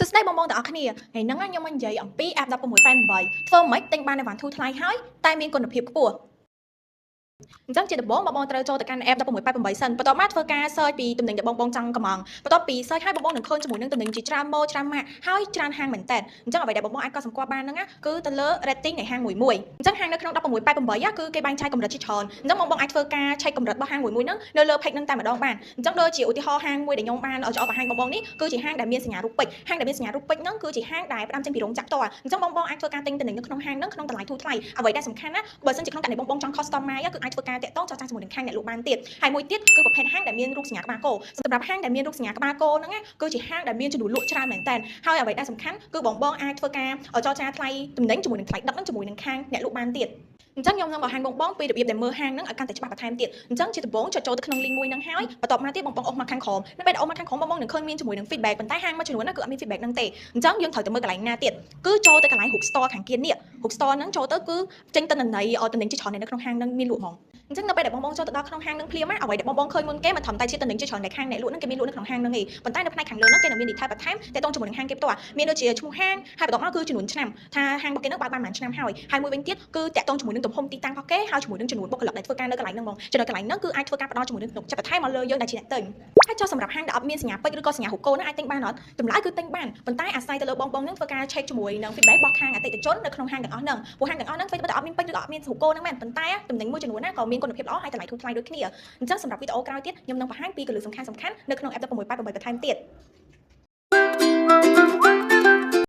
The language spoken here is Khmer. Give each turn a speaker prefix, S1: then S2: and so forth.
S1: សួស្តីបងប្អូនទាំងអស់គ្នាថ្ងៃហ្នឹងខ្ញុំមកនិយាយអំពី app 1688ធ្វើម៉េចទិញបានអីវ៉ាន់ធូរថ្លៃហើយតែមានគុណភាពខ្ពស់អញ្ចឹងជាដំបូងបងបងត្រូវចូលទៅកាន់ app 1688សិនបន្ទាប់មកធ្វើការ search ពីទំនិញដែលបងបងចង់កម្មង់បន្ទាប់ពី search ហើយបងបងនឹងឃើញជាមួយនឹងទំនិញជាច្រើនម៉ូច្រើនម៉ាកហើយច្រើនហាងមែនតើអញ្ចឹងអ្វីដែលបងបងអាចកត់សម្គាល់បានហ្នឹងណាគឺទៅលើ rating នៃហាងមួយមួយអញ្ចឹងហាងនៅក្នុង1688គឺគេបែងចែកកម្រិតជាច្រើនអញ្ចឹងបងបងអាចធ្វើការ check កម្រិតរបស់ហាងមួយមួយហ្នឹងនៅលើ page ហ្នឹងតែម្ដងបានអញ្ចឹងដូចជាឧទាហរណ៍ហាងមួយដែលខ្ញុំបានចោលបង្ហាញបងបងនេះគឺជាហាងដែលមានសញ្ញារូបពេជ្រហាងដែលមានសញ្ញារូបពេជ្រហ្នឹងគឺជាហាងដែលផ្ដាំចេញពីរោងចក្រផ្ទាល់អញ្ចឹងបងបងអាចធ្វើការទិញទំនិញនៅក្នុងហាងហ្នឹងក្នុងតម្លៃធូរថ្លៃអ្វីដែលសំខាន់ណាបើសិនជាក្នុងករណីបងបងចង់ customize គឺអាចធ្វើការតាក់ទងចរចាជាមួយនឹងខាងអ្នកលក់បានទៀតហើយមួយទៀតគឺប្រភេទហាងដែលមានរូបសញ្ញាក្បាលគោសម្រាប់ហាងដែលមានរូបសញ្ញាក្បាលគោហ្នឹងណាគឺជាហាងដែលមានចំនួនលក់ច្រើនមែនតើហើយអ្វីដែលសំខាន់គឺបងបងអាចធ្វើការចរចាថ្លៃទំនិញជាមួយនឹងថ្លៃដឹកហ្នឹងជាមួយនឹងខាងអ្នកលក់បានទៀតអញ្ចឹងខ្ញុំនឹងបង្ហាញបងបងពីរបៀបដែលមើលហាងហ្នឹងឲ្យកាន់តែច្បាស់បន្ថែមទៀតអញ្ចឹងជាដំបូងចុចចូលទៅក្នុង link មួយហ្នឹងហើយបន្ទាប់មកទៀតបងបងអូសមកខាងក្រោមនៅពេលដែលអូសមកខាងក្រោមបងបងនឹងឃើញមានជាមួយនឹង feedback ប៉ុន្តែហាងមួយចំនួនហ្នឹងគឺអត់មាន feedback ហ្នឹងទេអញ្ចឹងយើងត្រូវតែមើលកន្លែងណាទៀតគឺចូលទៅកន្លែងរូប store ខាងគៀននេះរូប store ហ្នឹងចូលទៅគឺចេញទិន្នន័យទំនិញជាច្រើននៅក្នុងហាងហ្នឹងមានលក់ហ្មងអញ្ចឹងនៅពេលដែលបងបងចូលទៅដល់ក្នុងហាងហ្នឹងភ្លាមអ្វីដែលបងបងឃើញមុនគេមិនត្រឹមតែជាទំនិញជាច្រើនដែលខាងអ្នកលក់ហ្នឹងគេមានលក់នៅក្នុងហាងហ្នឹងទេប៉ុន្តែនៅផ្នែកខាងលើហ្នឹងគេនឹងមាន detail បន្ថែមទាក់ទងជាមួយនឹងហាងគេផ្ទាល់មានដូចជាឈ្មោះហាងហើយបន្ទាប់មកគឺចំនួនឆ្នាំថាហាងរបស់គេហ្នឹងបើកបានប៉ុន្មានឆ្នាំហើយហើយមួយវិញទៀតគឺទាក់ទងជាមួយនឹងទំហំទីតាំងរបស់គេហើយជាមួយនឹងចំនួនបុគ្គលិកដែលធ្វើការនៅកន្លែងហ្នឹងហ្មងចំណុចកន្លែងហ្នឹងគឺអាចធ្វើការផ្ដល់ជាមួយនឹងទំនុកចិត្តបន្ថែមមកលើយើងដែលជាអ្នកទិញហើយចុះសម្រាប់ហាងដែលអត់មានសញ្ញាពេជ្រឬក៏សញ្ញារូបគោហ្នឹងអាចទិញបានអត់តម្លៃគឺទិញបានប៉ុន្តែអាស្រ័យទៅលើបងបងហ្នឹងធ្វើការ check ជាមួយនឹង feedback របស់ខាងអតិថិជននៅក្នុងហាងទាំងអស់ហ្នឹងព្រោះហាងទាំងអស់ហ្នឹងធ្វើតែអត់មានពេជ្រឬក៏អត់មានរូបគោហ្នឹងមែនប៉ុន្តែទំនិញមួយចំនួនណាក៏មានគុណភាពល្អហើយតម្លៃធូរថ្លៃដូចគ្នាអញ្ចឹងសម្រាប់វីដេអូក្រោយទៀតខ្ញុំនឹងបង្ហាញពីគន្លឹះសំខាន់ៗនៅក្នុង app 1688បន្ថែមទៀត។